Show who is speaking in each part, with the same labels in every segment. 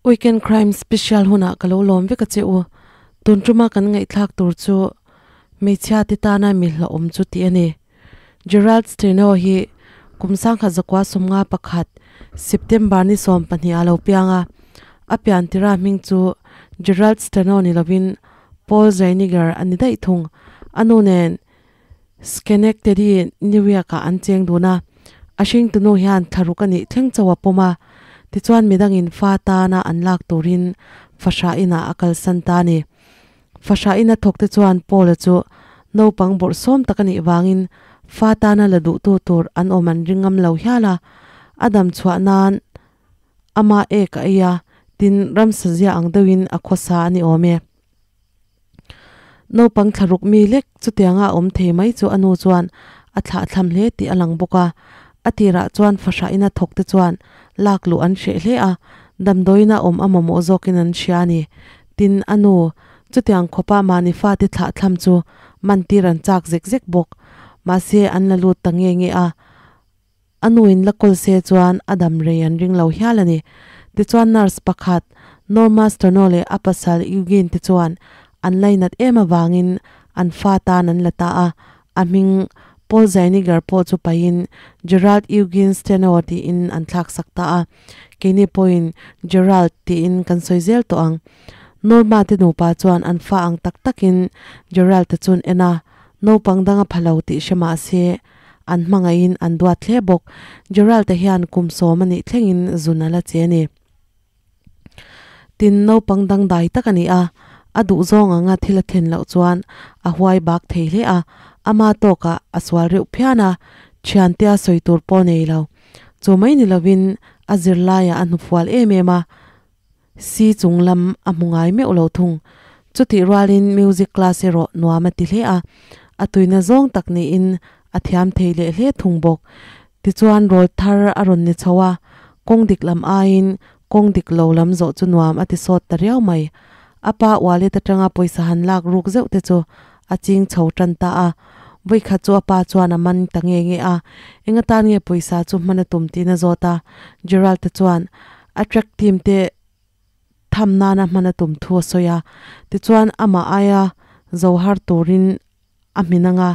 Speaker 1: Weekend Crime Special hunah ka lo lawm vek a che u. Tun tuma kan ngaihthlak tur chu hmeichhia te tana mi hlauhawm chu tih a ni. Gerald Steno hi kum sangkhat zakua sawmnga pakhat September ni 12 a lo piang a. A pian tira hming chu Gerald Steno ni lovin Paul Zeiniger a ni daih thung. A nu nen Schenectady, New York-ah an cheng dun a, a hringtunu hian thlaruk a nih thleng chauh a pawm a, tichuan midangin fa tana an lak turin fahrah inah a kalsan ta a ni. Fahrah ina thawkte chuan Paul-a chu naupang bawrhsawm tak a nih vangin fa tana la duhtu tur an awm an ring ngam lo hial a, a dam chhuah nan ama ek a ei a, tin ramsa zia ang deuhin a khawsa a ni awm e. Naupang thlaruk mi lek chutianga a awm thei mai chu a nu chuan a thlahthlam hle tih a lang bawk a. A tirah chuan fahrah ina thawk te chuan lak luh an hreh hle a, damdawiin a awm a mamawh zawkin an hria a ni. Tin, a nu chutiang khawpa mahni fate thlahthlam chu mantir an chak zek zek bawk. Mahse, an la lut ta nge nge a. A nuin la kawl se chuan a dam rei an ring lo hial a ni. Tichuan nurse pakhat Norma Stono leh a pasal Eugene te chuan an lainat em avangin an fa tan an la ta a, a hming Paul Zeiniger pawh chu pahin Gerald Eugene Steno tiin an thlaksak ta a. Keini pawhin Gerald tiin kan sawi zel tawh ang. Norma te nupa chuan an fa ang tak takin Gerald-a chu an en a, naupang dang a pha lo tih hre mah se, An hmangaihin an duat hle bawk. Gerald-a hian kum sawm a nih thlengin zun a la che a ni. Tin, naupang dangdai tak a ni a, a duhzawng anga thil a thlen loh chuan a huai bak thei hle a, ama tawkah a sual reuh phian a, thiante a sawi tur pawh nei lo. Chu mai ni lovin a zirlaiah a hnufual em em a, si chung lam a hmu ngai meuh lo thung. Chutih rualin music class erawh nuam a ti hle a, a tuina zawng tak niin a thiam thei leh hle thung bawk. Tichuan rawl thar a rawn ni chho a, kawng dik lam aiin kawng dik lo lam zawh chu nuam a ti sawt ta riau mai. A pa wallet atanga pawisa han lak ruk zeuh te chu a ching chho tan ta a. Vawikhat chu a pa chuan a man ta nge nge a, eng atan nge pawisa chu hman a tum tiin a zawt a, Gerald-a chuan a track team te tham nana hman a tum thu a sawi a, tichuan amah aia zo har turin a hmin anga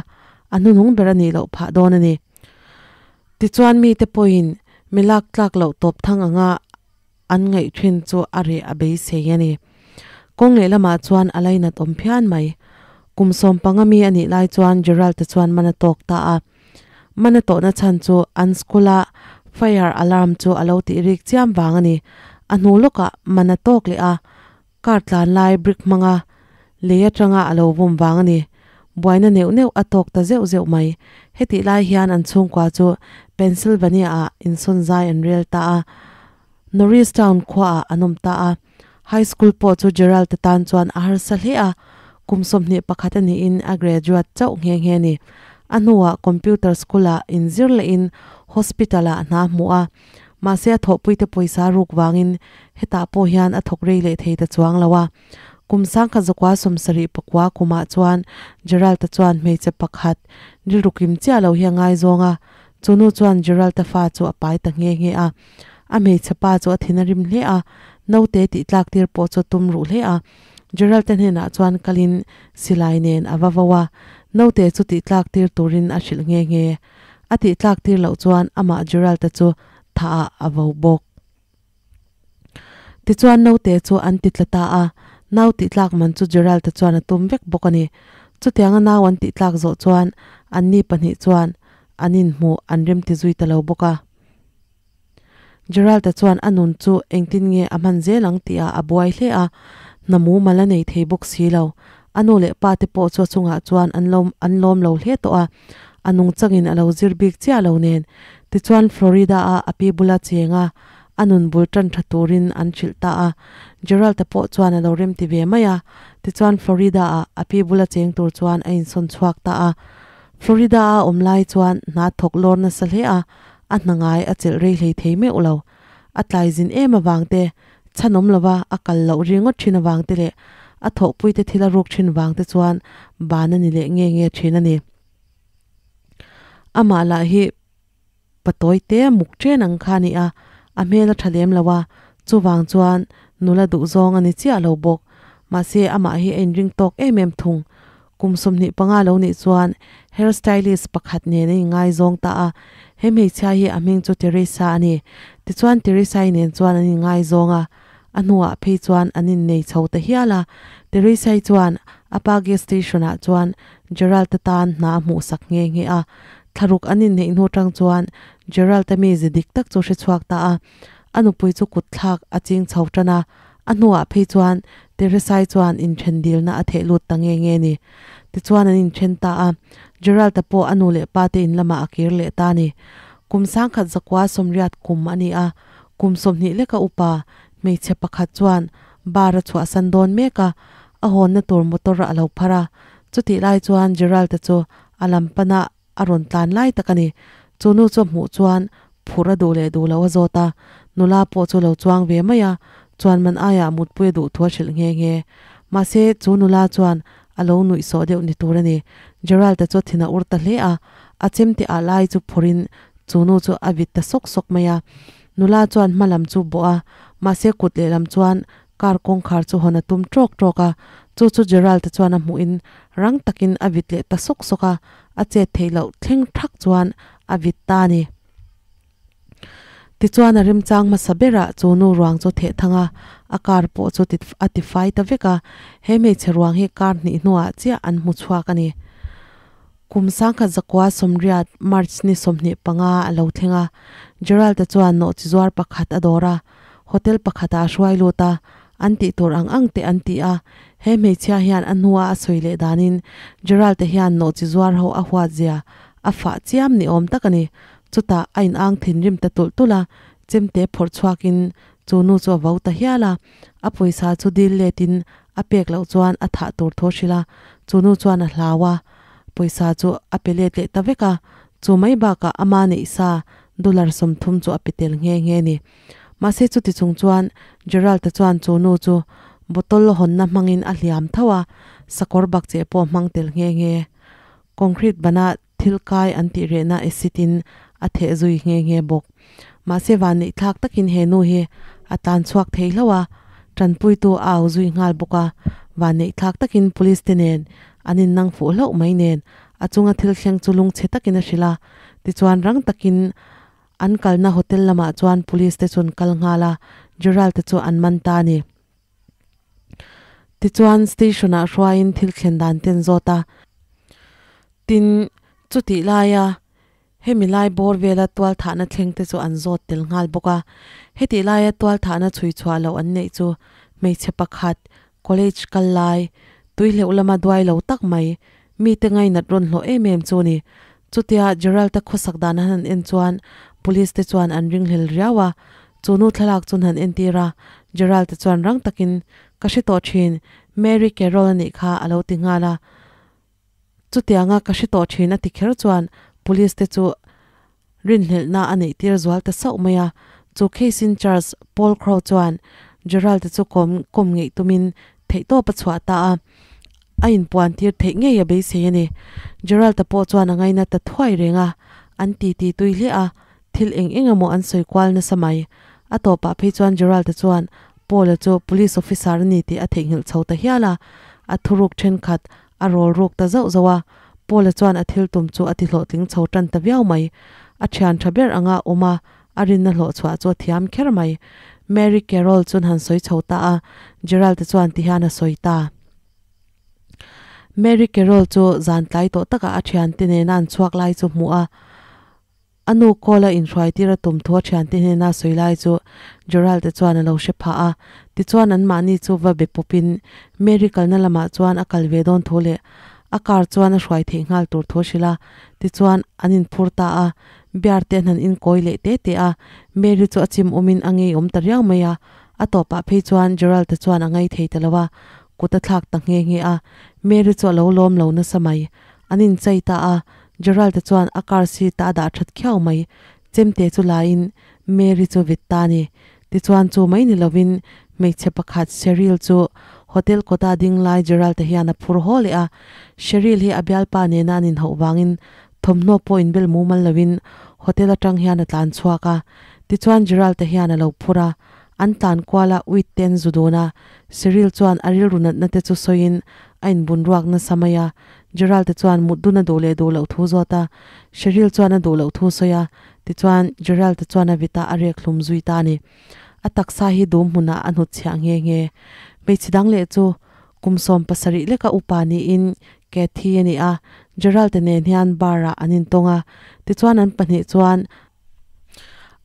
Speaker 1: a hnuhnung ber a nih loh phah dawn a ni. Tichuan mite pawhin mi lak tlak loh tawp thang anga an ngaih thin chu a reh a beisei a ni. Kawng leh lamah chuan a lainat awm phian mai. Kum 15 mi a nih lai chuan Gerald-a chuan man a tawk ta a. Man a tawhna chhan chu an school-a fire alarm chu a lo tih rik chiam vang a ni. A hnu lawkah man a tawk leh a, car tlan lai brick hmanga lei atanga a lo vawm vang a ni. Buaina neuh neuh a tawk ta zeuh zeuh mai. Hetih lai hian an chhungkua chu Pennsylvania-ah insawn zai an rel ta a, Norristown khuaah an awm ta a. High school pawh chu Gerald-a tan chuan a harsa hle a, kum 21 a niin a graduate chauh nghe nghe a ni. A hnuah computer school-ah inzir lehin hospital-ah hna hmuh a, mahse a thawhpuite pawisa ruk vangin hetah pawh hian a thawk rei leh thei ta chuang lo a. Kum 1979 kumah chuan Gerald-a chuan hmeichhe pakhat rilrukim chiah lo hi a ngaizawng a, chu nu chuan Gerald-a fa chu a pai ta nghe nghe a. A hmeichhe pa chu a thin a rim hle a, naute tih tlak tir pawh chu a tum ruh hle a. Gerald-a hnenah chuan kalin silai nen a va vo a, naute chu tih tlak tir turin a hrilh nghe nghe. A tih tlak tir loh chuan amah Gerald-a chu thah ah a vo bawk. Tichuan naute chu an ti tla ta a, nau tih tlak man chu Gerald-a chuan a tum vek bawk a ni. Chutianga nau an tih tlak zawh chuan anni pahnih chuan an inhmuh an remti zui ta lo bawk a. Gerald-a chuan a nun chu engtin nge a hman zel ang tihah a buai hle a, hna mumal a nei thei bawk si lo. A nu leh pa te pawh chu a chungah chuan an lo an lawm lo hle tawh a, a nungchangin a lo zir bik chiah lo nen. Tichuan Florida-a a pi bula cheng a, a nun bul tan tha turin an hrilh ta a. Gerald-a pawh chuan a lo remti ve mai a, tichuan Florida-a a pi bula cheng tur chuan a insawn chhuak ta a. Florida-a awm lai chuan hna thawk lawr nasa hle a, a hna ngai a chelh rei hlei thei meuh lo. A tlai zin em avang te, chhanawm lova a kal loh ringawt thin avang te leh a thawhpuite thil a ruk thin vang te chuan ban a ni leh nge nge thin a ni. Amah lah hi patawi te muk chen ang kha a ni a, a hmel a tha lem lo a, chuvang chuan nula duhzawng a ni chiah lo bawk. Mahse amah hi a inring tawk em em thung. Kum 25 lo nih chuan hair stylist pakhat nen a inngaizawng ta a, he hmeichhia hi a hming chu Teresa a ni. Tichuan Teresa-i nen chuan an inngaizawng a, a hnuah phei chuan an innei chho ta hial a. Teresa-i chuan a pa gas station-ah chuan Gerald-a tan hna a hmuhsak nghe nghe a. Thlaruk an inneih hnu tang chuan Gerald-a mize dik tak chu hre chhuak ta a, a nupui chu kut thlak a ching chho tan a, a hnuah phei chuan Teresai chuan inthen dilna a theh lut ta nge nge ni. Tichuan an inthen ta a, Gerald-a pawh a nu leh pa te in lamah a kir leh ta a ni. Kum sangkhat zakua sawmriat kum a ni a, kum 20 leka upa hmeichhe pakhat chuan bar a chhuahsan dawn mek a, a hawnna tur motor a lo phar a, chutih lai chuan Gerald-a chu a lam pana a rawn tlan lai tak a ni. Chu nu chu a hmuh chuan phurh a duh leh duh loh a zawt a, nula pawh chu lo chuang ve mai a, chuan man aiah mutpui a duh thu a hrilh nghe nghe. Mahse, chu nula chuan a lo nuih sawh deuh ni tur a ni. Gerald-a chu a thin a ur ta hle a, a chemte ah lai chu phurhin chu nu chu a vit ta sawk sawk mai a. Nula chuan hma lam chu bawh a, mahse kut lehlam chuan Car kawngkhar chu hawn a tum ṭawk ṭawk a, chu chu Gerald-a chuan a hmuhin rang takin a vit leh ta sawk sawk a, a chet theih loh thleng thak chuan a vit ta a ni. Tichuan a remchang hmasa berah chu nu ruang chu theh thang a, a car pawh chu ti a tifai ta vek a, he hmeichhe ruang hi car hnih hnuah chiah an hmu chhuak a ni. Kum 1980 March ni 25 a lo thleng a, Gerald-a chuan nawhchi zuar pakhat a dawr a, hotel pakhatah a hruai lut a, an tih tur ang ang te an ti a, he hmeichhia hian a hnua a sawi leh danin Gerald-a hian nawhchi zuar ho a huat zia a fah chiam ni awm tak a ni. Chutah a inang thinrim ta tulh tulh a, chemte phawrh chhuakin chu nu chu a vo ta hial a, a pawisa chu dil letin a pek loh chuan a thah tur thaw hrilh a, chu nu chuan a hlau a, pawisa chu a pe let leh ta vek a, chu mai bakah ama neih sa dollar 30 chu a pe tel nghe nghe a ni. Mahse chuti chung chuan Gerald-a chuan chu nu chu bottle hawnna hmangin a hliam tho a, sakawr bakcheh pawh a hmang tel nghe nghe. Concrete bana thil kai an tih rehna acid in a theh zui nghe nghe bawk. Mahse vanneih thlak takin he nu hi a tlan chhuak thei hlauh a, tanpuitu a au zui nghal bawk a, vanneih thlak takin police te nen an innang fuh hlauh mai nen a chunga thil thleng chu lungchhe takin a hrilh a, tichuan rang takin an kalna hotel lamah chuan police te chuan kal nghal a, Gerald te chu an man ta a ni. Tichuan station ah hruaiin thil thlen dan te an zawt a, tin chutih laia hemi lai bawr vela tual thahna thleng te chu an zawt tel nghal bawk a. Hetih laia tual thahna chhui chhuah loh an neih chu hmeichhe pakhat college kal lai tui hleuh lama duai lo tak mai mite ngainat rawn hlawh em em chu a ni. Chutia Gerald-a khawsak dan an han en chuan police te chuan an ringhlel riau a, chu nu thlalak chu an han entir a, Gerald-a chuan rang takin, Ka hre tawh thin, Mary Carol a nih kha a lo ti nghal a. Chutianga ka hre tawh thin a ti kher chuan police te chu rinhlelhna a neih tir zual ta sauh mai a. Chu case in charge Paul Crow chuan Gerald-a chu kawm kawm ngeih tumin theihtawp a chhuah ta a. A inpuan tir theih ngei a beisei a ni. Gerald-a pawh chuan a ngaina ta thuai reng a, an titi tui hle a, thil eng eng emaw an sawi kual nasa mai. A tawpah phei chuan Gerald-a chuan Paul-a chu police officer a ni tih a theihnghilh chho ta hial a, a thuruk thenkhat a rawl ruk ta zauh zauh a. Paul-a chuan a thil tum chu a ti hlawhtling chho tan ta viau mai. A thian tha ber anga awm a, a rinna hlawh chhuah chu a thiam kher mai. Mary Carol chuan han sawi chho ta a, Gerald-a chuan ti hian a sawi ta. Mary Carol chu zan tlai tawh takah a thiante nena an chhuak lai chu hmuh a, a nu call a inhruai tir a tum thu a thiante hnena sawi lai chu Gerald-a chuan a lo hre phah a. Tichuan anmahni chu va be pawpin Mary kalna lamah chuan a kal ve dawn thu leh a car chuan a hruai theih nghal tur thu a hrilh a. Tichuan an inphur ta a, beer te an han inkawi leh te te a, Mary chu a chim awmin a ngeiawm ta riau mai a. A tawpah phei chuan Gerald-a chuan a ngai thei ta lo a, kut a thlak ta nghe nghe a, Mary chu a lo lawm lo nasa mai. An inchei ta a, Gerald-a chuan a car seat ah a dah that khiau mai. Chemte chu laiin Mary chu vit ta a ni. Tichuan chu mai ni lovin hmeichhe pakhat Cheryl chu hotel kawta ding lai Gerald-a hian a phur haw leh a. Cheryl hi a bialpa nena an inhauh vangin thawmhnaw pawh inbel mumal lovin hotel atang hian a tlan chhuak a. Tichuan Gerald-a hian a lo phur a. An tlan kual a, uit te an zu dun a. Sheryl chuan a rilru natna te chu sawiin a inbun ruak nasa mai a. Gerald te chuan mut dun a duh leh duh loh thu zawt a. Sheryl chuan a duh loh thu sawi a. Tichuan, Gerald te chuan a vit a, a rek hlum zui ta a ni. A taksa hi dum hmunah a hnutchhiah nghe nghe. Hmeichhe dang leh chu kum 17 leka upa niin Kathy a ni a, Gerald te nen hian bar ah an intawng a. Tichuan an pahnih chuan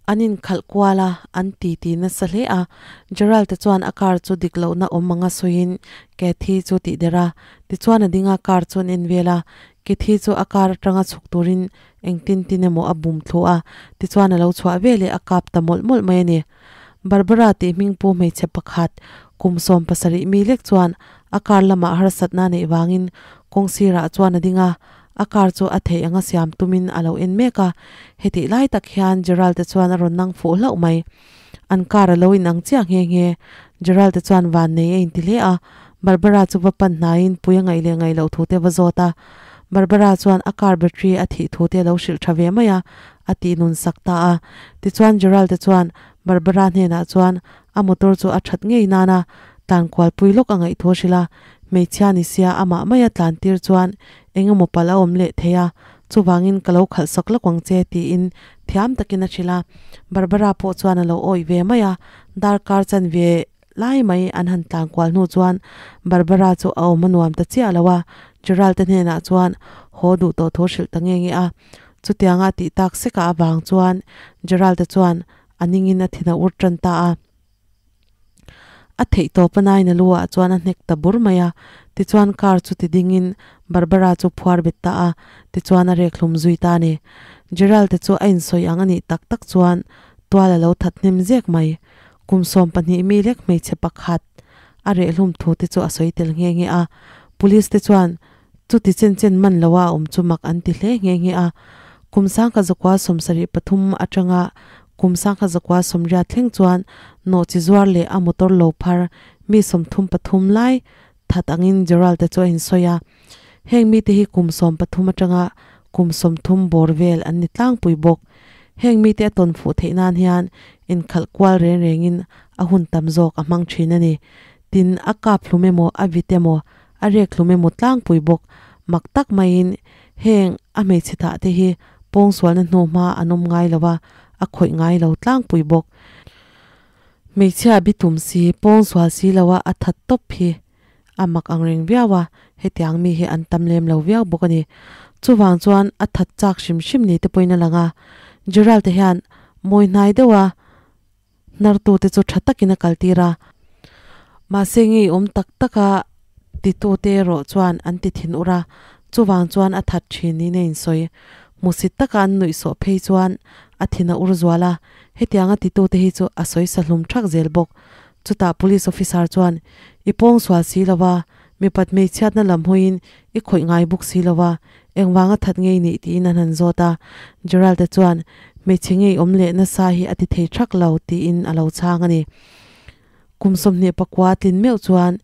Speaker 1: an inkhalh kual a, an titi nasa hle a. Gerald te chuan a car chu dik lohna awm anga sawiin Kathy chu tih der a. Tichuan a ding a, car chu an en vel a. Kathy chu a car atanga chhuk turin Engtin tin emaw a bum thlu a, tichuan a lo chhuah veleh a kap ta mawlh mawlh mai a ni. Barbara tih hmingpu hmeichhe pakhat, kum 17 mi lek chuan a car lamah harsatna a neih vangin kawng sirah chuan a ding a, a car chu a theih anga siam tumin a lo en mek a. Hetih lai tak hian Gerald-a chuan a rawn nang fuh hlauh mai. An car a lo inang chiah nghe nghe. Gerald-a chuan van nei a inti hle a, Barbara chu va pan hnaiin pui a ngaih leh ngaih loh thu te va zawt a. Barbara chuan a car battery a thih thu te a lo hrilh tha ve mai a, a tih nun sak ta a. Tichuan Gerald-a chuan Barbara hnenah chuan a motor chu a that ngei nana tlan kualpui lawk a ngaih thu a hrilh a. Hmeichhia ni sia amah maia tlan tir chuan eng emaw palh a awm leh thei a, chuvangin ka lo khalh sak lawk ang che tiin thiam takin a hrilh a. Barbara pawh chuan a lo awih ve mai a, darkar chanve Lai mai an han tlan kual hnu chuan Barbara chu a awm a nuam ta chiah lo a, Gerald te hnenah chuan haw duh tawh thu hrilh ta nge nge a. Chutianga a tih tak sekah avang chuan Gerald te chuan a ningin a thin a ur tan ta a. A theih tawp a nain a lu ah chuan a hnek ta bur mai a, tichuan car chu ti dingin Barbara chu phuar bet ta a, tichuan a rek hlum zui ta a ni. Gerald te chu a insawi ang a nih tak tak chuan tual a lo that hnem zek mai. Kum 12 mi lek hmeichhe pakhat a rehhlum thu te chu a sawi tel nghe nghe a. Police te chuan chuti chen chen man loa a awm chu mak an ti hle nghe nghe a. Kum 1973 atanga kum 1980 thleng chuan nawhchi zuar leh a motor lo phar mi 33 lai that angin Gerald te chu a insawi a. Heng mite hi kum 13 atanga kum 30 bawr vel an ni tlangpui bawk. Heng mite a tawn fuh theih nan hian inkhalh kual reng rengin a hun tam zawk a hmang thin a ni. Tin, a kap hlum emaw, a vit emaw, a rek hlum emaw tlangpui bawk. Mak tak maiin heng a hmeichhe thah te hi pawngsualna hnu hma an awm ngai lo a, a khawih ngai lo tlangpui bawk. Hmeichhia bitum si, pawngsual si loa a that tawp hi a mak ang reng viau a, hetiang mi hi an tam lem lo viau bawk a ni. Chuvang chuan a that chak hrim hrim ni te pawhin a lang a, Gerald te hian mawi hnai deuha hnartu te chu tha takin a kaltir a, mahse ngeiawm tak taka titu te erawh chuan an ti thin ur a, chuvang chuan a that thin niin a insawi. Hmusit taka an nuih sawh phei chuan a thin a ur zual a, hetianga titu te hi chu a sawi sa hlum thak zel bawk. Chutah police officer chuan, I pawng sual si lo a, mipat hmeichhiatna lam hawiin i khawih ngai bawk si lo a, engvanga that ngei nih tiin an han zawt a. Gerald-a chuan, Hmeichhe ngei awm leh nasa hi a ti thei thak lo tiin a lo chhang a ni. Kum 29 tlin meuh chuan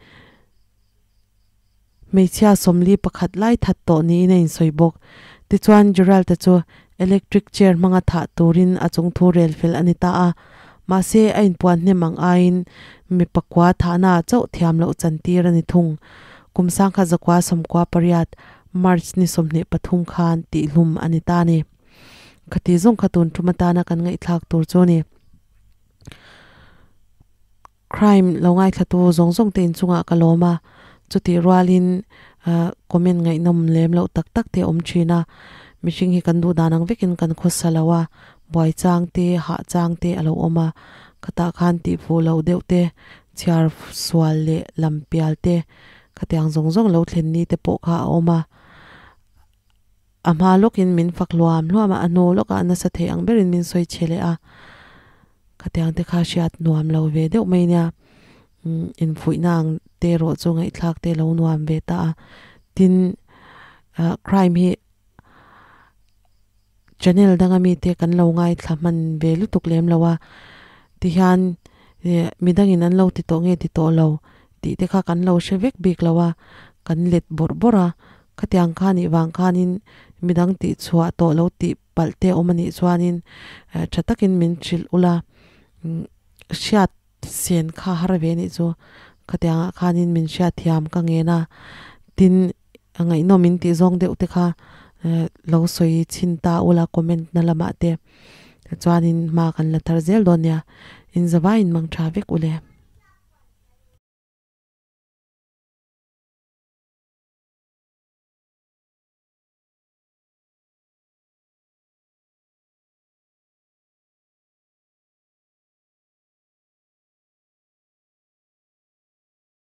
Speaker 1: hmeichhia 41 lai that tawh niin a insawi bawk. Tichuan Gerald-a chu electric chair hmanga thah turin a chungthu rel fel a ni ta a. Mahse a inpuan hnem ang aiin mi pakua thahna ah chauh thiam loh chantir a ni thung. Kum 1998 March ni 23 khan tihhlum a ni ta a ni. Khati zawng kha tun tum atana kan ngaihthlak tur chu a ni. Crime lo ngaithlatu zawng zawng te inchungah ka lawm a, chutih rualin comment ngaihnawm lem loh tak tak te a awm thin a, mihring hi kan duh dan ang vekin kan khawsa lo a, buai chang te, hah chang te a lo awm a, khatah khan tihfuh loh deuh te, chhiar sual leh lam pial te, khatiang zawng zawng lo thlen ni te pawh kha a awm a. A hma lawkin min fak hluam hluam a, a hnu lawkah nasa thei ang berin min sawi chhe leh a. Khatiang te kha hriat nuam lo ve deuh mai nia. Infuihna ang te erawh chu ngaihthlak te lo nuam ve ta a. Tin, crime hi channel danga mite kan lo ngaithla hman ve lutuk lem lo a. Tihian midangin an lo ti tawh nge ti tawh lo tih te kha kan lo hre vek bik lo a, kan let bawrh bawrh a. Khatiang kha nih vang khanin midang tih chhuah tawh lo tih palh te awm a nih chuanin tha takin min hrilh ula, hriat sen kha har ve ni chu khatianga khanin min hria thiam ka nge na tin angai no min ti zawng deuh te kha lo soi chin ta ula comment na lama te chuanin ma kan la thar zel dawn nia in zawai in mang tha vek ule.